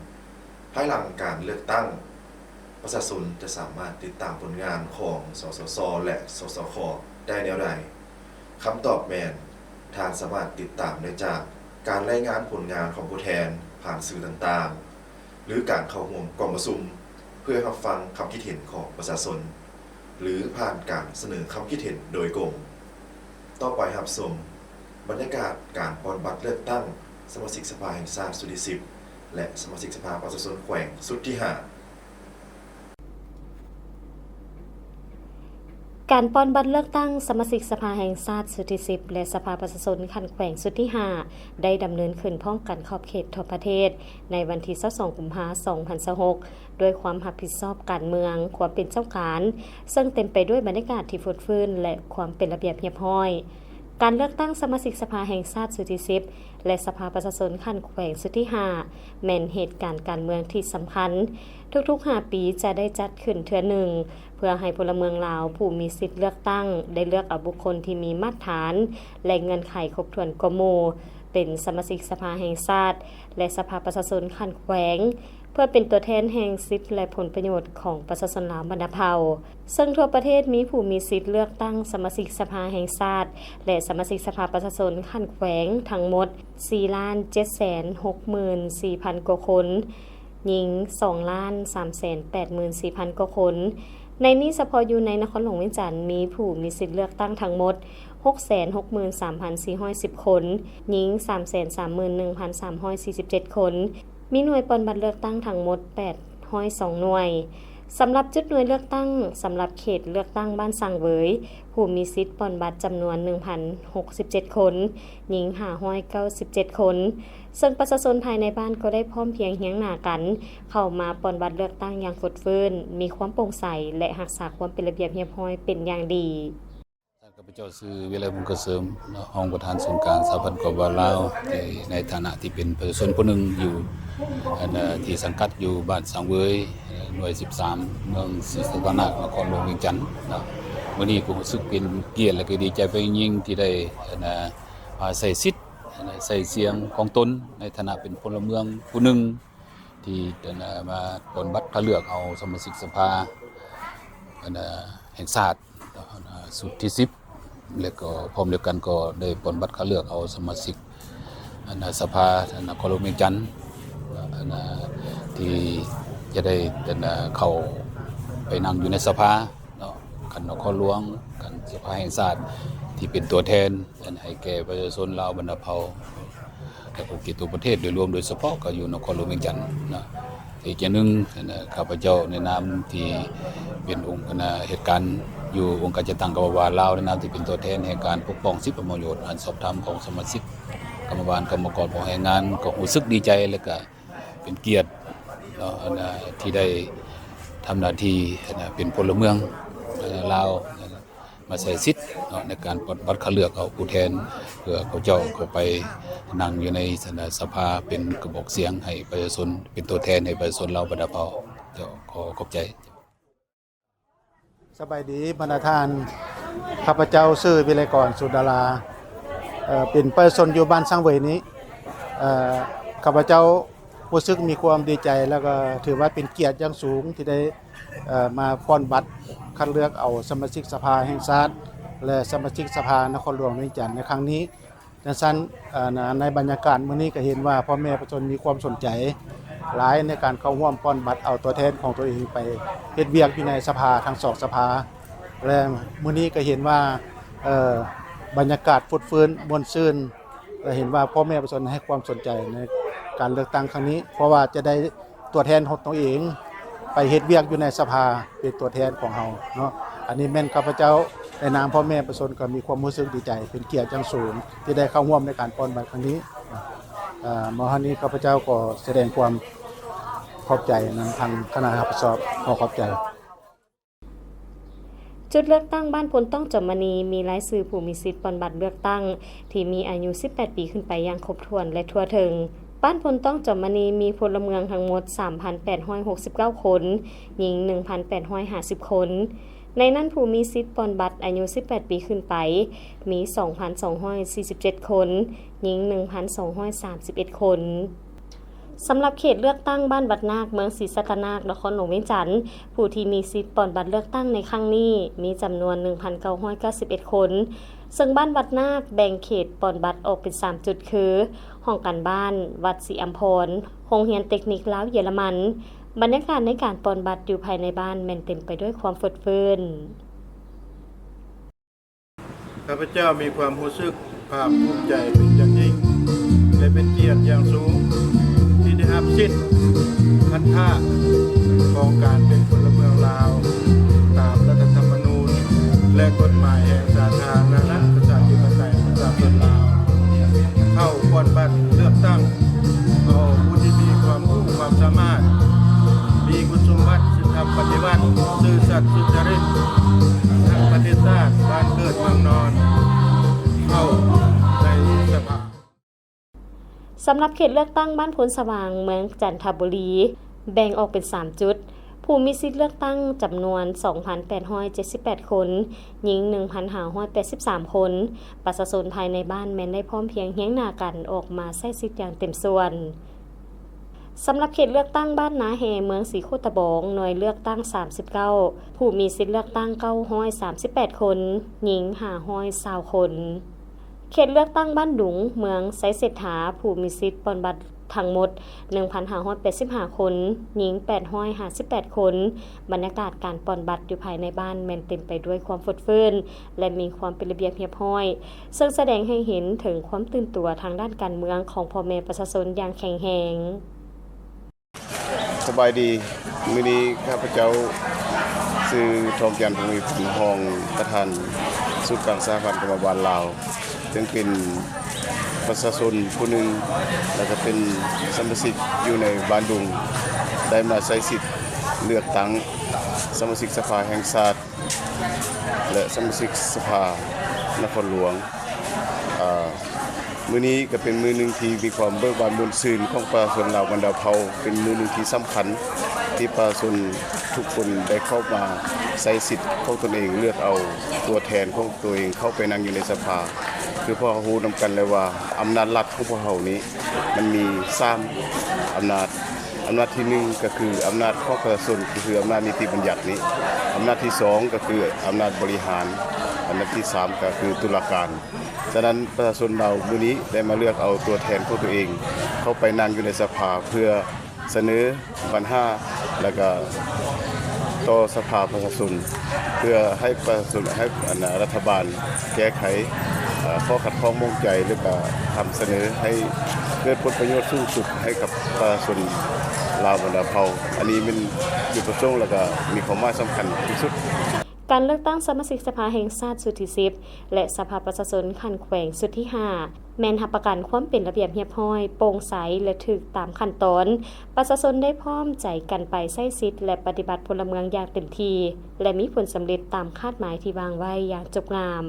ພາຍຫຼັງການເລືອກຕັ້ງ, ປະຊາຊົນຈະສາມາດຕິດຕາມຜົນງານຂອງ ສສຊ ແລະ ສສຄ ໄດ້ແນວໃດ? ຄຳຕອບແມ່ນ, ທ່ານສາມາດຕິດຕາມໄດ້ຈາກການລາຍງານຜົນງານຂອງຜູ້ແທນຜ່ານສື່ຕ່າງໆ ຫຼື ການເຂົ້າຮ່ວມກອງປະຊຸມເພື່ອຮັບຟັງຄຳຄິດເຫັນຂອງປະຊາຊົນ ຫຼື ຜ່ານການສະເໜີຄຳຄິດເຫັນໂດຍກົງ. ຕໍ່ໄປຮັບຊົມບັນຍາກາດການປ່ອນບັດເລືອກຕັ້ງສະມາຊິກສະພາແຫ່ງຊາດຊຸດທີສິບ ແລະ ສະມາຊິກສະພາປະຊາຊົນແຂວງຊຸດທີຫ້າ. ການປ່ອນບັດເລືອກຕັ້ງສະມາຊິກສະພາແຫ່ງຊາດຊຸດທີສິບ ແລະ ສະພາປະຊາຊົນຂັ້ນແຂວງຊຸດທີຫ້າ ໄດ້ດຳເນີນຂຶ້ນພ້ອມກັນຂອບເຂດທົ່ວປະເທດ ໃນວັນທີຊາວສອງ ກຸມພາ ສອງພັນຊາວຫົກ ດ້ວຍຄວາມຮັບຜິດຊອບການເມືອງ, ຄວາມເປັນເຈົ້າການ, ເຊິ່ງເຕັມໄປດ້ວຍບັນຍາກາດທີ່ຟົດຟື້ນ ແລະ ຄວາມເປັນລະບຽບຮຽບຮ້ອຍ. ການເລືອກຕັ້ງສະມາຊິກສະພາແຫ່ງຊາດຊຸດທີສິບ ແລະ ສະພາປະຊາຊົນຂັ້ນແຂວງຊຸດທີຫ້າ ແມ່ນເຫດການການເມືອງທີ່ສຳຄັນ. ທຸກໆຫ້າປີຈະໄດ້ຈັດຂຶ້ນເທື່ອໜຶ່ງ ເພື່ອໃຫ້ພົນລະເມືອງລາວຜູ້ມີສິດເລືອກຕັ້ງໄດ້ເລືອກເອົາບຸກຄົນທີ່ມີມາດຖານ ແລະ ເງື່ອນໄຂຄົບຖ້ວນກວ່າໝູ່ ເປັນສະມາຊິກສະພາແຫ່ງຊາດ ແລະ ສະພາປະຊາຊົນຂັ້ນແຂວງ ເພື່ອເປັນຕົວແທນແຫ່ງສິດ ແລະ ຜົນປະໂຫຍດຂອງປະຊາຊົນລາວບັນດາເຜົ່າ. ເຊິ່ງທົ່ວປະເທດມີຜູ້ມີສິດເລືອກຕັ້ງສະມາຊິກສະພາແຫ່ງຊາດ ແລະ ສະມາຊິກສະພາປະຊາຊົນຂັ້ນແຂວງທັງໝົດສີ່ລ້ານເຈັດແສນຫົກໝື່ນສີ່ພັນກວ່າຄົນ, ຍິງສອງລ້ານສາມແສນແປດໝື່ນສີ່ພັນກວ່າຄົນ. ໃນນີ້ສະເພາະຢູ່ໃນນະຄອນຫຼວງວຽງຈັນ ມີຜູ້ມີສິດເລືອກຕັ້ງທັງໝົດຫົກແສນຫົກໝື່ນສາມພັນສີ່ຮ້ອຍສິບຄົນ, ຍິງສາມແສນສາມໝື່ນໜຶ່ງພັນສາມຮ້ອຍສີ່ສິບເຈັດຄົນ, ມີໜ່ວຍປ່ອນບັດເລືອກຕັ້ງທັງໝົດແປດຮ້ອຍສອງໜ່ວຍ. ສຳລັບຈຸດໜ່ວຍເລືອກຕັ້ງ ສຳລັບເຂດເລືອກຕັ້ງບ້ານສັງເຫວີຍ ຜູ້ມີສິດປ່ອນບັດຈຳນວນໜຶ່ງພັນຫົກສິບເຈັດຄົນ, ຍິງຫ້າຮ້ອຍເກົ້າສິບເຈັດຄົນ, ເຊິ່ງປະຊາຊົນພາຍໃນບ້ານກໍໄດ້ພ້ອມພຽງຮຽງໜ້າກັນ ເຂົ້າມາປ່ອນບັດເລືອກຕັ້ງຢ່າງຟົດຟື້ນ, ມີຄວາມໂປ່ງໃສ ແລະ ຮັກສາຄວາມເປັນລະບຽບຮຽບຮ້ອຍເປັນຢ່າງດີ. ຂ້າພະເຈົ້າຊື່ ວິໄລ ວົງກະເສີມ ເນາະ, ຮອງປະທານສູນກາງສະຫະພັນກຳມະບານລາວ ທີ່ໃນຖານະທີ່ເປັນປະຊາຊົນຜູ້ໜຶ່ງຢູ່ ອັນ ເອີ ທີ່ສັງກັດຢູ່ບ້ານສັງເຫວີຍ ເອີ ໜ່ວຍສິບສາມ ເມືອງສີສັດຕະນາກ ນະຄອນຫຼວງວຽງຈັນເນາະ. ມື້ນີ້ກໍຮູ້ສຶກເປັນກຽດ ແລະ ກໍດີໃຈເປັນຢ່າງຍິ່ງທີ່ໄດ້ ອັນ ມາໃຊ້ສິດ ໃຊ້ສຽງຂອງຕົນໃນຖານະເປັນພົນລະເມືອງຜູ້ໜຶ່ງ ທີ່ ອັນ ມາປ່ອນບັດຄັດເລືອກເອົາສະມາຊິກສະພາ ອັນ ແຫ່ງຊາດ ຊຸດທີສິບ ແລະ ກໍພ້ອມດຽວກັນກໍໄດ້ປ່ອນບັດຄັດເລືອກເອົາສະມາຊິກ ອັນ ສະພາ ອັນ ນະຄອນຫຼວງວຽງຈັນ ອັນ ທີ່ຈະໄດ້ ອັນ ເຂົ້າໄປນັ່ງຢູ່ໃນສະພາເນາະ, ຂັ້ນນະຄອນຫຼວງ, ຂັ້ນສະພາແຫ່ງຊາດ ທີ່ເປັນຕົວແທນ ອັນ ໃຫ້ແກ່ປະຊາຊົນລາວບັນດາເຜົ່າ ແລະ ກໍເຂດທົ່ວປະເທດໂດຍລວມ, ໂດຍສະເພາະກໍຢູ່ນະຄອນຫຼວງວຽງຈັນເນາະ, ເຂ ອີກຢ່າງໜຶ່ງ ຂ້າພະເຈົ້າໃນນາມທີ່ເປັນອົງຄະນະເຫດການຢູ່ອົງການຈັດຕັ້ງກຳມະບານລາວ ໃນນາມທີ່ເປັນຕົວແທນແຫ່ງການປົກປ້ອງສິດປະໂມໂຍດ ອັນຊອບທຳຂອງສະມາຊິກກຳມະບານ ກຳມະກອນຂອງແຮງງານ ກໍຮູ້ສຶກດີໃຈ ແລະກະເປັນກຽດເນາະ ອັນ ທີ່ໄດ້ທຳໜ້າທີ່ເປັນພົນລະເມືອງລາວ ມາໃຊ້ສິດເນາະ ໃນການປະຕິບັດຄັດເລືອກເອົາຜູ້ແທນ ເພື່ອເຂົາເຈົ້າເຂົ້າໄປນັ່ງຢູ່ໃນສະພາ ເປັນກະບອກສຽງໃຫ້ປະຊາຊົນ ເປັນຕົວແທນໃຫ້ປະຊາຊົນລາວບັນດາເຜົ່າ. ເຈົ້າ ຂໍຂອບໃຈ. ສະບາຍດີບັນດາທ່ານ, ຂ້າພະເຈົ້າຊື່ ວິໄລກອນ ສຸດດາລາ ເປັນປະຊາຊົນຢູ່ບ້ານສັງເຫວີຍນີ້. ຂ້າພະເຈົ້າ ຮູ້ສຶກມີຄວາມດີໃຈ ແລ້ວກໍຖືວ່າເປັນກຽດຢ່າງສູງທີ່ໄດ້ ເອີ ມາປ່ອນບັດຄັດເລືອກເອົາສະມາຊິກສະພາແຫ່ງຊາດ ແລະ ສະມາຊິກສະພານະຄອນຫຼວງວຽງຈັນໃນຄັ້ງນີ້. ຈັ່ງຊັ້ນ ເອີ ໃນບັນຍາກາດມື້ນີ້ກໍເຫັນວ່າພໍ່ແມ່ປະຊາຊົນມີຄວາມສົນໃຈຫຼາຍໃນການເຂົ້າຮ່ວມປ່ອນບັດເອົາຕົວແທນຂອງຕົວເອງໄປເຮັດວຽກຢູ່ໃນສະພາທັງສອງສະພາ ແລະ ມື້ນີ້ກໍເຫັນວ່າ ເອີ ບັນຍາກາດຟົດຟື້ນມ່ວນຊື່ນ ແລະ ເຫັນວ່າພໍ່ແມ່ປະຊາຊົນໃຫ້ຄວາມສົນໃຈໃນການເລືອກຕັ້ງຄັ້ງນີ້ ເພາະວ່າຈະໄດ້ຕົວແທນຂອງຕົວເອງໄປເຮັດວຽກຢູ່ໃນສະພາ ເປັນຕົວແທນຂອງເຮົາເນາະ. ອັນນີ້ແມ່ນຂ້າພະເຈົ້າໃນນາມພໍ່ແມ່ປະຊາຊົນກໍມີຄວາມຮູ້ສຶກດີໃຈ ເປັນກຽດຢ່າງສູງທີ່ໄດ້ເຂົ້າຮ່ວມໃນການປ່ອນບັດຄັ້ງນີ້. ເອີ ມາຮອດນີ້ຂ້າພະເຈົ້າກໍສະແດງຄວາມຂອບໃຈນຳທາງຄະນະຮັບຜິດຊອບ. ຂໍຂອບໃຈ. ຈຸດເລືອກຕັ້ງບ້ານໂພນຕ້ອງ ຈອມມະນີ ມີລາຍຊື່ຜູ້ມີສິດປ່ອນບັດເລືອກຕັ້ງທີ່ມີອາຍຸສິບແປດປີຂຶ້ນໄປຢ່າງຄົບຖ້ວນ ແລະ ທົ່ວເຖິງ. ບ້ານໂພນຕ້ອງ ຈອມມະນີ ມີພົນລະເມືອງທັງໝົດສາມພັນແປດຮ້ອຍຫົກສິບເກົ້າຄົນ, ຍິງໜຶ່ງພັນແປດຮ້ອຍຫ້າສິບຄົນ. ໃນນັ້ນຜູ້ມີສິດປ່ອນບັດອາຍຸສິບແປດປີຂຶ້ນໄປມີສອງພັນສອງຮ້ອຍສີ່ສິບເຈັດຄົນ, ຍິງໜຶ່ງພັນສອງຮ້ອຍສາມສິບເອັດຄົນ. ສຳລັບເຂດເລືອກຕັ້ງບ້ານວັດນາກ ເມືອງສີສັດຕະນາກ ນະຄອນຫຼວງວຽງຈັນ ຜູ້ທີ່ມີສິດປ່ອນບັດເລືອກຕັ້ງໃນຄັ້ງນີ້ມີຈຳນວນໜຶ່ງພັນເກົ້າຮ້ອຍເກົ້າສິບເອັດຄົນ, ເຊິ່ງບ້ານວັດນາກແບ່ງເຂດປ່ອນບັດອອກເປັນສາມຈຸດຄື ຫ້ອງການບ້ານ, ວັດສີອຳພອນ, ໂຮງຮຽນເຕັກນິກລາວເຢຍລະມັນ. ບັນຍາກາດໃນການປ່ອນບັດຢູ່ພາຍໃນບ້ານແມ່ນເຕັມໄປດ້ວຍຄວາມຟົດຟື້ນ. ຂ້າພະເຈົ້າມີຄວາມຮູ້ສຶກພາກພູມໃຈເປັນຢ່າງຍິ່ງ ແລະ ເປັນກຽດຢ່າງສູງທີ່ໄດ້ຮັບສິດພັນທະຂອງການເປັນພົນລະເມືອງລາວ ຕາມລັດຖະທຳມະນູນ ແລະ ກົດໝາຍແຫ່ງສາທາລະນະລັດ ປະຊາທິປະໄຕ ປະຊາຊົນລາວ. ເຂົ້າປ່ອນບັດເລືອກຕັ້ງ ເອົາຜູ້ທີ່ມີຄວາມຮູ້ຄວາມສາມາດ, ມີຄຸນສົມບັດສິດທຳປະຕິວັດ, ຊື່ສັດສຸຈະລິດ, ຮັກປະເທດຊາດ, ບ້ານເກີດເມືອງນອນ ເຂົ້າໃນສະພາ. ສຳລັບເຂດເລືອກຕັ້ງບ້ານໂພນສະຫວ່າງ ເມືອງຈັນທະບູລີ ແບ່ງອອກເປັນສາມຈຸດ. ຜູ້ມີສິດເລືອກຕັ້ງຈຳນວນສອງພັນແປດຮ້ອຍເຈັດສິບແປດຄົນ, ຍິງໜຶ່ງພັນຫ້າຮ້ອຍແປດສິບສາມຄົນ, ປະຊາຊົນພາຍໃນບ້ານແມ່ນໄດ້ພ້ອມພຽງຮຽງໜ້າກັນອອກມາໃຊ້ສິດຢ່າງເຕັມສ່ວນ. ສຳລັບເຂດເລືອກຕັ້ງບ້ານນາແຮ່ ເມືອງສີໂຄດຕະບອງ, ໜ່ວຍເລືອກຕັ້ງສາມສິບເກົ້າ, ຜູ້ມີສິດເລືອກຕັ້ງເກົ້າຮ້ອຍສາມສິບແປດຄົນ, ຍິງຫ້າຮ້ອຍຊາວຄົນ. ເຂດເລືອກຕັ້ງບ້ານດຸງ ເມືອງໄຊເສດຖາ, ຜູ້ມີສິດປ່ອນບັດທັງໝົດໜຶ່ງພັນຫ້າຮ້ອຍແປດສິບຫ້າຄົນ, ຍິງແປດຮ້ອຍຫ້າສິບແປດຄົນ. ບັນຍາກາດການປ່ອນບັດຢູ່ພາຍໃນບ້ານແມ່ນເຕັມໄປດ້ວຍຄວາມຟົດຟື້ນ ແລະ ມີຄວາມເປັນລະບຽບຮຽບຮ້ອຍ, ເຊິ່ງສະແດງໃຫ້ເຫັນເຖິງຄວາມຕື່ນຕົວທາງດ້ານການເມືອງຂອງພໍ່ແມ່ປະຊາຊົນຢ່າງແຂງແຮງ. ສະບາຍດີ, ມື້ນີ້ຂ້າພະເຈົ້າຊື່ ທອງຈັນ ພົງວິພັນ, ຮອງປະທານສູນກາງສະຫະພັນກຳມະບານລາວ, ເຊິ່ງເປັນປະຊາຊົນຜູ້ໜຶ່ງ ແລະ ກະເປັນສະມາຊິກຢູ່ໃນບ້ານດຸງ, ໄດ້ມາໃຊ້ສິດເລືອກຕັ້ງສະມາຊິກສະພາແຫ່ງຊາດ ແລະ ສະມາຊິກສະພານະຄອນຫຼວງ. ອາ ມື້ນີ້ກະເປັນມື້ໜຶ່ງທີ່ມີຄວາມເບີກບານມ່ວນຊື່ນຂອງປະຊາຊົນລາວບັນດາເຜົ່າ, ເປັນມື້ໜຶ່ງທີ່ສຳຄັນທີ່ປະຊາຊົນທຸກຄົນໄດ້ເຂົ້າມາໃຊ້ສິດຂອງຕົນເອງ, ເລືອກເອົາຕົວແທນຂອງຕົວເອງເຂົ້າໄປນັ່ງຢູ່ໃນສະພາ. ຄືພວກເຮົາຮູ້ນຳກັນແລ້ວວ່າ ອຳນາດລັດຂອງພວກເຮົານີ້ ມັນມີສາມອຳນາດ. ອຳນາດທີໜຶ່ງກະຄືອຳນາດຂອງປະຊາຊົນ, ກະຄືອຳນາດນິຕິບັນຍັດນີ້. ອຳນາດທີສອງກະຄືອຳນາດບໍລິຫານ. ອຳນາດທີສາມກະຄືຕຸລາການ. ສະນັ້ນ ປະຊາຊົນລາວມື້ນີ້ໄດ້ມາເລືອກເອົາຕົວແທນຂອງຕົວເອງເຂົ້າໄປນັ່ງຢູ່ໃນສະພາ ເພື່ອສະເໜີບັນຫາ ແລະ ກະຕໍ່ສະພາປະຊາຊົນ ເພື່ອໃຫ້ປະຊາຊົນ ໃຫ້ ອັນ ລັດຖະບານແກ້ໄຂ ຂໍຂັດຂ້ອງໝົງໃຈ ແລ້ວກໍນຳສະເໜີໃຫ້ເກີດຜົນປະໂຫຍດສູງສຸດໃຫ້ກັບປະຊາຊົນລາວບັນດາເຜົ່າ. ອັນນີ້ແມ່ນຈຸດປະສົງ ແລ້ວກໍມີຄວາມໝາຍສຳຄັນທີ່ສຸດ. ການເລືອກຕັ້ງສະມາຊິກສະພາແຫ່ງຊາດຊຸດທີສິບ ແລະ ສະພາປະຊາຊົນຂັ້ນແຂວງຊຸດທີຫ້າ ແມ່ນຮັບປະກັນຄວາມເປັນລະບຽບຮຽບຮ້ອຍ, ໂປ່ງໃສ ແລະ ຖືກຕາມຂັ້ນຕອນ. ປະຊາຊົນໄດ້ພ້ອມໃຈກັນໄປໃຊ້ສິດ ແລະ ປະຕິບັດພົນລະເມືອງຢ່າງເຕັມທີ່ ແລະ ມີຜົນສຳເລັດຕາມຄາດໝາຍທີ່ວາງໄວ້ຢ່າງຈົບງາມ.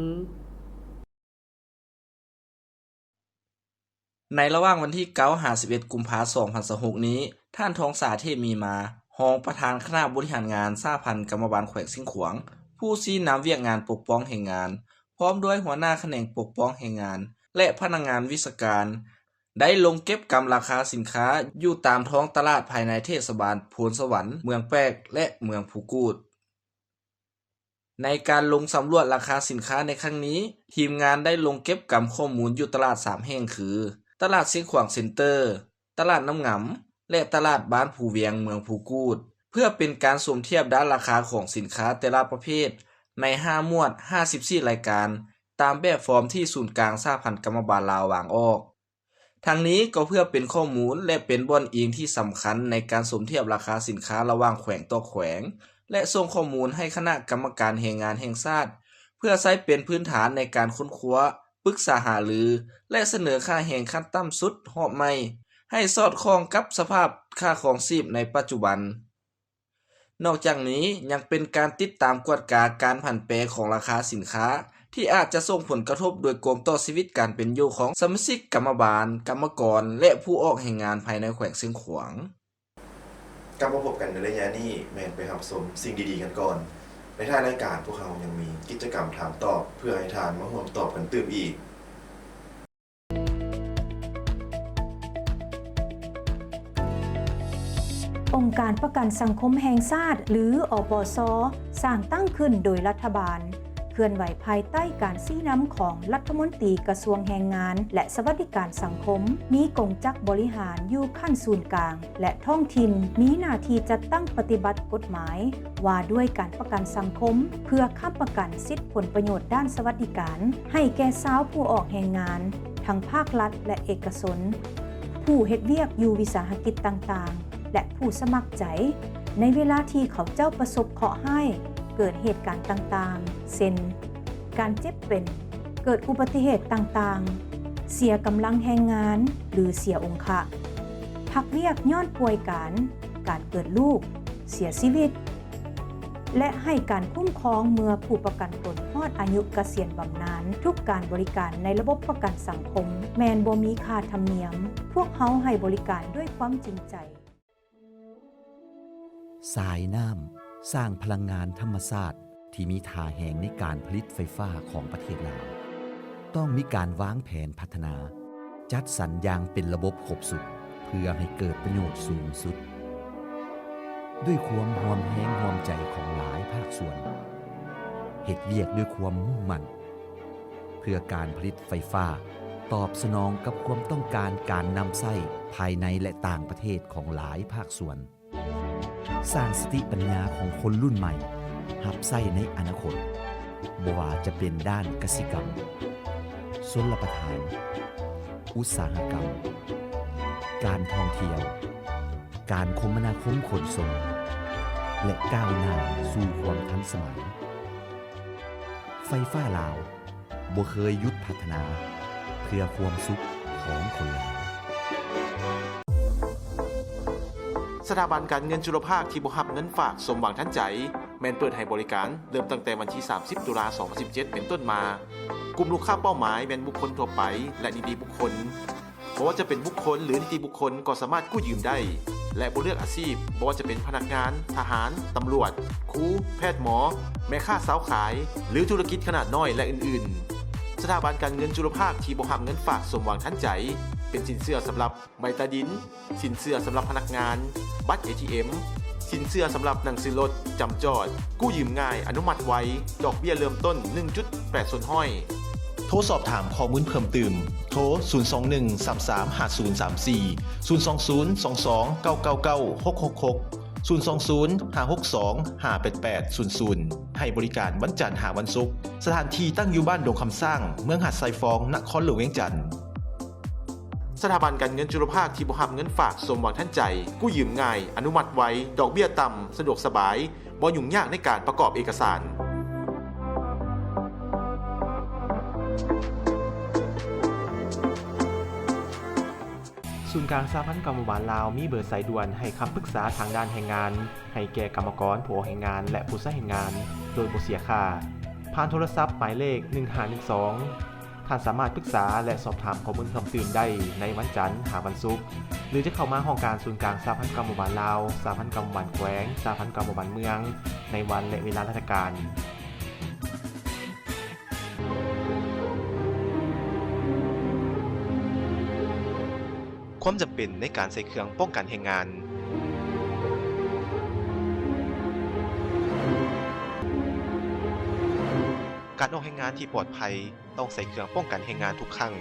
ໃນລະຫວ່າງວັນທີເກົ້າ ຫາ ສິບເອັດ ກຸມພາ ສອງພັນຊາວຫົກນີ້, ທ່ານ ທອງສາ ເທບມີມາ, ຮອງປະທານຄະນະບໍລິຫານງານສະຫະພັນກຳມະບານແຂວງຊຽງຂວາງ, ຜູ້ຊີ້ນຳວຽກງານປົກປ້ອງແຮງງານ, ພ້ອມດ້ວຍຫົວໜ້າຂະແໜງປົກປ້ອງແຮງງານ ແລະ ພະນັກງານວິຊາການ, ໄດ້ລົງເກັບກຳລາຄາສິນຄ້າຢູ່ຕາມທ້ອງຕະຫຼາດພາຍໃນເທດສະບານໂພນສະຫວັນ, ເມືອງແປກ ແລະ ເມືອງພູກູດ. ໃນການລົງສຳຫຼວດລາຄາສິນຄ້າໃນຄັ້ງນີ້, ທີມງານໄດ້ລົງເກັບກຳຂໍ້ມູນຢູ່ຕະຫຼາດສາມແຫ່ງຄື ຕະຫຼາດຊຽງຂວາງເຊັນເຕີ, ຕະຫຼາດນ້ຳງຳ ແລະ ຕະຫຼາດບ້ານພູວຽງ ເມືອງພູກູດ, ເພື່ອເປັນການສົມທຽບດ້ານລາຄາຂອງສິນຄ້າແຕ່ລະປະເພດໃນຫ້າໝວດ ຫ້າສິບສີ່ລາຍການ ຕາມແບບຟອມທີ່ສູນກາງສະຫະພັນກຳມະບານລາວວາງອອກ. ທັງນີ້ກໍເພື່ອເປັນຂໍ້ມູນ ແລະ ເປັນບ່ອນອີງທີ່ສຳຄັນໃນການສົມທຽບລາຄາສິນຄ້າລະຫວ່າງແຂວງຕໍ່ແຂວງ ແລະ ສົ່ງຂໍ້ມູນໃຫ້ຄະນະກຳມະການແຮງງານແຫ່ງຊາດ ເພື່ອໃຊ້ເປັນພື້ນຖານໃນການຄົ້ນຄວ້າ, ປຶກສາຫາລື ແລະ ສະເໜີຄ່າແຮງຂັ້ນຕ່ຳສຸດຮອບໃໝ່ ໃຫ້ສອດຄ່ອງກັບສະພາບຄ່າຄອງຊີບໃນປັດຈຸບັນ. ນອກຈາກນີ້ຍັງເປັນການຕິດຕາມກວດກາການຜັນແປຂອງລາຄາສິນຄ້າ ທີ່ອາດຈະສົ່ງຜົນກະທົບໂດຍກົງຕໍ່ຊີວິດການເປັນຢູ່ຂອງສະມາຊິກກຳມະບານ, ກຳມະກອນ ແລະ ຜູ້ອອກແຮງງານພາຍໃນແຂວງຊຽງຂວາງ. ກັບມາພົບກັນໃນໄລຍະນີ້ ແມ່ນໄປຮັບຊົມສິ່ງດີໆກັນກ່ອນ. ໃນທ້າຍລາຍການ ພວກເຮົາຍັງມີກິດຈະກຳຖາມຕອບ ເພື່ອໃຫ້ທ່ານມາຮ່ວມຕອບກັນຕື່ມອີກ. ອົງການປະກັນສັງຄົມແຫ່ງຊາດ ຫຼື ອປສ ສ້າງຕັ້ງຂຶ້ນໂດຍລັດຖະບານ, ເຄື່ອນໄຫວພາຍໃຕ້ການຊີ້ນຳຂອງລັດຖະມົນຕີກະຊວງແຮງງານ ແລະ ສະຫວັດດີການສັງຄົມ, ມີກົງຈັກບໍລິຫານຢູ່ຂັ້ນສູນກາງ ແລະ ທ້ອງຖິ່ນ, ມີໜ້າທີ່ຈັດຕັ້ງປະຕິບັດກົດໝາຍ ວ່າດ້ວຍການປະກັນສັງຄົມ ເພື່ອຄ້ຳປະກັນສິດຜົນປະໂຫຍດດ້ານສະຫວັດດີການ ໃຫ້ແກ່ຊາວຜູ້ອອກແຮງງານ ທັງພາກລັດ ແລະ ເອກະຊົນ, ຜູ້ເຮັດວຽກຢູ່ວິສາຫະກິດຕ່າງໆ ແລະ ຜູ້ສະໝັກໃຈ ໃນເວລາທີ່ເຂົາເຈົ້າປະສົບເຄາະຮ້າຍ, ເກີດເຫດການຕ່າງໆ ເຊັ່ນ ການເຈັບເປັນ, ເກີດອຸບັດຕິເຫດຕ່າງໆ, ເສຍກຳລັງແຮງງານ ຫຼື ເສຍອົງຄະ, ພັກວຽກຍ້ອນປ່ວຍການ, ການເກີດລູກ, ເສຍຊີວິດ ແລະ ໃຫ້ການຄຸ້ມຄອງເມື່ອຜູ້ປະກັນຕົນຮອດອາຍຸກະສຽນບຳນານ. ທຸກການບໍລິການໃນລະບົບປະກັນສັງຄົມແມ່ນບໍ່ມີຄ່າທຳນຽມ. ພວກເຮົາໃຫ້ບໍລິການດ້ວຍຄວາມຈິງໃຈ. ສາຍນ້ຳ ສ້າງພະລັງງານທຳມະຊາດທີ່ມີທ່າແຮງໃນການຜະລິດໄຟຟ້າຂອງປະເທດລາວ. ຕ້ອງມີການວາງແຜນພັດທະນາ, ຈັດສັນຢ່າງເປັນລະບົບຄົບຊຸດ ເພື່ອໃຫ້ເກີດປະໂຫຍດສູງສຸດ. ດ້ວຍຄວາມຮ່ວມແຮງຮ່ວມໃຈຂອງຫຼາຍພາກສ່ວນ, ເຮັດວຽກດ້ວຍຄວາມມຸ່ງໝັ້ນ ເພື່ອການຜະລິດໄຟຟ້າຕອບສະໜອງກັບຄວາມຕ້ອງການການນຳໃຊ້ພາຍໃນ ແລະ ຕ່າງປະເທດຂອງຫຼາຍພາກສ່ວນ. ສ້າງສະຕິປັນຍາຂອງຄົນລຸ້ນໃໝ່ຮັບໃຊ້ໃນອະນາຄົດ, ບໍ່ວ່າຈະເປັນດ້ານກະສິກຳ, ຊົນລະປະທານ, ອຸດສາຫະກຳ, ການທ່ອງທ່ຽວ, ການຄົມມະນາຄົມຂົນສົ່ງ ແລະ ກ້າວໜ້າສູ່ຄວາມທັນສະໄໝ. ໄຟຟ້າລາວ ບໍ່ເຄີຍຢຸດພັດທະນາເພື່ອຄວາມສຸກຂອງຄົນລາວ. ສະຖາບັນການເງິນຈຸລະພາກທີ່ບໍ່ຮັບເງິນຝາກສົມຫວັງທັນໃຈ ແມ່ນເປີດໃຫ້ບໍລິການເລີ່ມຕັ້ງແຕ່ວັນທີສາມສິບ ຕຸລາ ສອງພັນສິບເຈັດ ເປັນຕົ້ນມາ. ກຸ່ມລູກຄ້າເປົ້າໝາຍແມ່ນບຸກຄົນທົ່ວໄປ ແລະ ນິຕິບຸກຄົນ. ບໍ່ວ່າຈະເປັນບຸກຄົນ ຫຼື ນິຕິບຸກຄົນກໍສາມາດກູ້ຢືມໄດ້ ແລະ ບໍ່ເລືອກອາຊີບ, ບໍ່ວ່າຈະເປັນພະນັກງານ, ທະຫານ, ຕຳຫຼວດ, ຄູ, ແພດ, ໝໍ, ແມ່ຄ້າຊາວຂາຍ ຫຼື ທຸລະກິດຂະໜາດນ້ອຍ ແລະ ອື່ນໆ. ສະຖາບັນການເງິນຈຸລະພາກທີ່ບໍ່ຮັບເງິນຝາກສົມຫວັງທັນໃຈ ເປັນສິນເຊື່ອສຳລັບໃບຕາດິນ, ສິນເຊື່ອສຳລັບພະນັກງານ, ບັດເອທີເອັມ, ສິນເຊື່ອສຳລັບໜັງສືລົດ, ຈຳຈອດ, ກູ້ຢືມງ່າຍ, ອະນຸມັດໄວ, ດອກເບ້ຍເລີ່ມຕົ້ນ ໜຶ່ງຈຸດແປດສ່ວນຮ້ອຍ. ໂທສອບຖາມຂໍ້ມູນເພີ່ມຕື່ມ, ໂທ ສູນສອງໜຶ່ງ ສາມສາມ ຫ້າສູນສາມສີ່, ສູນສອງສູນ ສອງສອງ ເກົ້າເກົ້າເກົ້າ ຫົກຫົກຫົກ. ສູນສອງສູນ ຫ້າຫົກສອງ ຫ້າແປດແປດສູນສູນ ໃຫ້ບໍລິການວັນຈັນຫາວັນສຸກ. ສະຖານທີ່ຕັ້ງຢູ່ບ້ານດົງຄຳຊ້າງ, ເມືອງຫາດຊາຍຟອງ, ນະຄອນຫຼວງວຽງຈັນ. ສະຖາບັນການເງິນຈຸລະພາກທີ່ບໍ່ຮັບເງິນຝາກ ສົມຫວັງທັນໃຈ, ກູ້ຢືມງ່າຍ, ອະນຸມັດໄວ, ດອກເບ້ຍຕ່ຳ, ສະດວກສະບາຍ, ບໍ່ຫຍຸ້ງຍາກໃນການປະກອບເອກະສານ. ສູນກາງສະຫະພັນກຳມະບານລາວ ມີເບີສາຍດ່ວນໃຫ້ຄຳປຶກສາທາງດ້ານແຮງງານ ໃຫ້ແກ່ກຳມະກອນ, ຜູ້ອອກແຮງງານ ແລະ ຜູ້ໃຊ້ແຮງງານ ໂດຍບໍ່ເສຍຄ່າ ຜ່ານໂທລະສັບໝາຍເລກ ໜຶ່ງຫ້າໜຶ່ງສອງ. ທ່ານສາມາດປຶກສາ ແລະ ສອບຖາມຂໍ້ມູນເພີ່ມຕື່ມໄດ້ໃນວັນຈັນຫາວັນສຸກ ຫຼື ຈະເຂົ້າມາຫ້ອງການສູນກາງສະຫະພັນກຳມະບານລາວ, ສະຫະພັນກຳມະບານແຂວງ, ສະຫະພັນກຳມະບານເມືອງ ໃນວັນ ແລະ ເວລາລາຊະການ. ຄວາມຈຳເປັນໃນການໃສ່ເຄື່ອງປ້ອງກັນແຮງງານ. ການອອກແຮງງານທີ່ປອດໄພ ຕ້ອງໃສ່ເຄື່ອງປ້ອງກັນແຮງງານທຸກຄັ້ງ.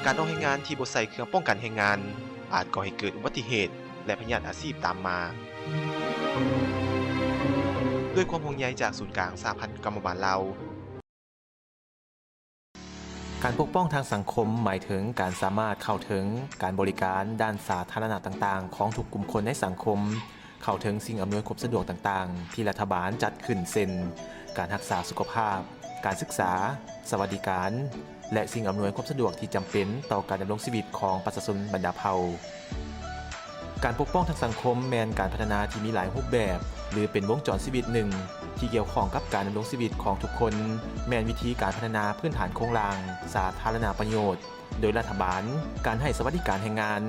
ການອອກແຮງງານທີ່ບໍ່ໃສ່ເຄື່ອງປ້ອງກັນແຮງງານ ອາດກໍ່ໃຫ້ເກີດອຸບັດຕິເຫດ ແລະ ພະຍາດອາຊີບຕາມມາ. ດ້ວຍຄວາມຫ່ວງໃຍຈາກສູນກາງສະຫະພັນກຳມະບານລາວ. ການປົກປ້ອງທາງສັງຄົມ ໝາຍເຖິງການສາມາດເຂົ້າເຖິງການບໍລິການດ້ານສາທາລະນະຕ່າງໆ ຂອງທຸກກຸ່ມຄົນໃນສັງຄົມ, ເຂົ້າເຖິງສິ່ງອຳນວຍຄວາມສະດວກຕ່າງໆ ທີ່ລັດຖະບານຈັດຂຶ້ນ ເຊັ່ນ ການຮັກສາສຸຂະພາບ, ການສຶກສາ, ສະຫວັດດີການ ແລະ ສິ່ງອຳນວຍຄວາມສະດວກທີ່ຈຳເປັນຕໍ່ການດຳລົງຊີວິດຂອງປະຊາຊົນບັນດາເຜົ່າ. ການປົກປ້ອງທາງສັງຄົມແມ່ນການພັດທະນາທີ່ມີຫຼາຍຮູບແບບ ຫຼື ເປັນວົງຈອນຊີວິດໜຶ່ງ ທີ່ກ່ຽວຂ້ອງກັບການດຳລົງຊີວິດຂອງທຸກຄົນ, ແມ່ນວິທີການພັດທະນາພື້ນຖານໂຄງລ່າງສາທາລະນະປະໂຫຍດໂດຍລັດຖະບານ, ການໃຫ້ສະຫວັດດີການແຮງງານ,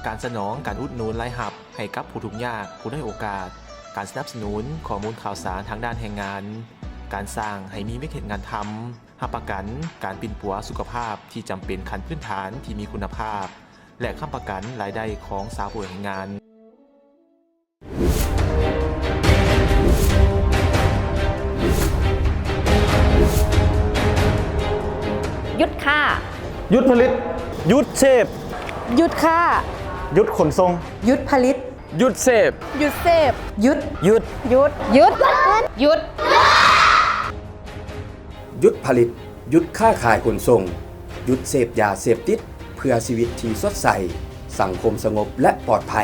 ການສະໜອງການອຸດໜູນລາຍຮັບໃຫ້ກັບຜູ້ທຸກຍາກ, ຜູ້ດ້ອຍໂອກາດ, ການສະໜັບສະໜູນຂໍ້ມູນຂ່າວສານທາງດ້ານແຮງງານ, ການສ້າງໃຫ້ມີວຽກເຮັດງານທຳ, ຮັບປະກັນການປິ່ນປົວສຸຂະພາບທີ່ຈຳເປັນຂັ້ນພື້ນຖານທີ່ມີຄຸນນະພາບ ແລະ ຄ້ຳປະກັນລາຍໄດ້ຂອງຊາວຜູ້ແຮງງານ. ຢຸດຄ້າ. ຢຸດຜະລິດ. ຢຸດເສບ. ຢຸດຄ້າ. ຢຸດຂົນສົ່ງ. ຢຸດຜະລິດ. ຢຸດເສບ. ຢຸດເສບ. ຢຸດ. ຢຸດ. ຢຸດ. ຢຸດ. ຢຸດ. ຢຸດຜະລິດ, ຢຸດຄ້າຂາຍຂົນສົ່ງ, ຢຸດເສບຢາເສບຕິດ ເພື່ອຊີວິດທີ່ສົດໃສ, ສັງຄົມສະຫງົບ ແລະ ປອດໄພ.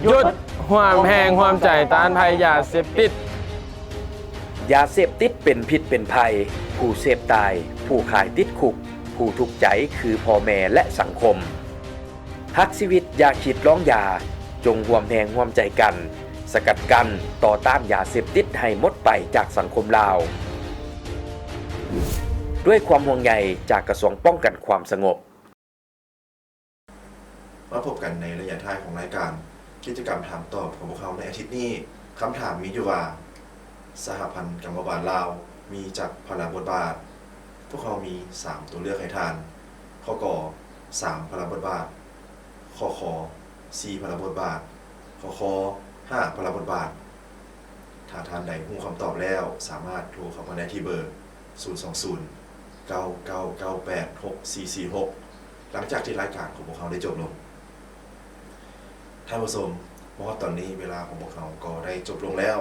ຢຸດຮ່ວມແຮງຮ່ວມໃຈຕ້ານໄພຢາເສບຕິດ. ຢາເສບຕິດເປັນພິດເປັນໄພ, ຜູ້ເສບຕາຍ, ຜູ້ຂາຍຕິດຄຸກ, ຜູ້ທຸກໃຈຄືພໍ່ແມ່ ແລະ ສັງຄົມ. ຮັກຊີວິດຢ່າຄິດລອງຢາ, ຈົ່ງຮ່ວມແຮງຮ່ວມໃຈກັນ ສະກັດກັ້ນຕໍ່ຕ້ານຢາເສບຕິດໃຫ້ໝົດໄປຈາກສັງຄົມລາວ. ດ້ວຍຄວາມຫ່ວງໃຍຈາກກະຊວງປ້ອງກັນຄວາມສະຫງົບ. ມາພົບກັນໃນໄລຍະທ້າຍຂອງລາຍການ ກິດຈະກຳຖາມຕອບຂອງພວກເຮົາໃນອາທິດນີ້. ຄຳຖາມມີຢູ່ວ່າ ສະຫະພັນກຳມະບານລາວມີຈັກພາລະບົດບາດ? ພວກເຮົາມີສາມຕົວເລືອກໃຫ້ທ່ານ. ຂໍ້ ກ ສາມພາລະບົດບາດ, ຂໍ້ ຂ ສີ່ພາລະບົດບາດ, ຂໍ້ ຄ ຫ້າພາລະບົດບາດ. ຖ້າທ່ານໃດຮູ້ຄຳຕອບແລ້ວ ສາມາດໂທເຂົ້າມາໄດ້ທີ່ເບີ ສູນສອງສູນ ເກົ້າເກົ້າເກົ້າແປດ ຫົກສີ່ສີ່ຫົກ ຫຼັງຈາກທີ່ລາຍການຂອງພວກເຮົາໄດ້ຈົບລົງ. ທ່ານຜູ້ຊົມ, ມາຮອດຕອນນີ້ເວລາຂອງພວກເຮົາກໍໄດ້ຈົບລົງແລ້ວ.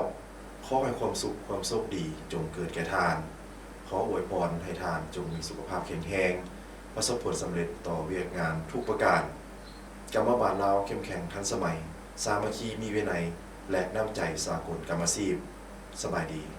ຂໍໃຫ້ຄວາມສຸກຄວາມໂຊກດີຈົ່ງເກີດແກ່ທ່ານ. ຂໍອວຍພອນໃຫ້ທ່ານຈົ່ງມີສຸຂະພາບແຂງແຮງ, ປະສົບຜົນສຳເລັດຕໍ່ວຽກງານທຸກປະການ. ກຳມະບານລາວເຂັ້ມແຂງທັນສະໄໝ, ສາມັກຄີມີວິໄນ ແລະ ນ້ຳໃຈສາກົນກຳມະຊີບ. ສະບາຍດີ.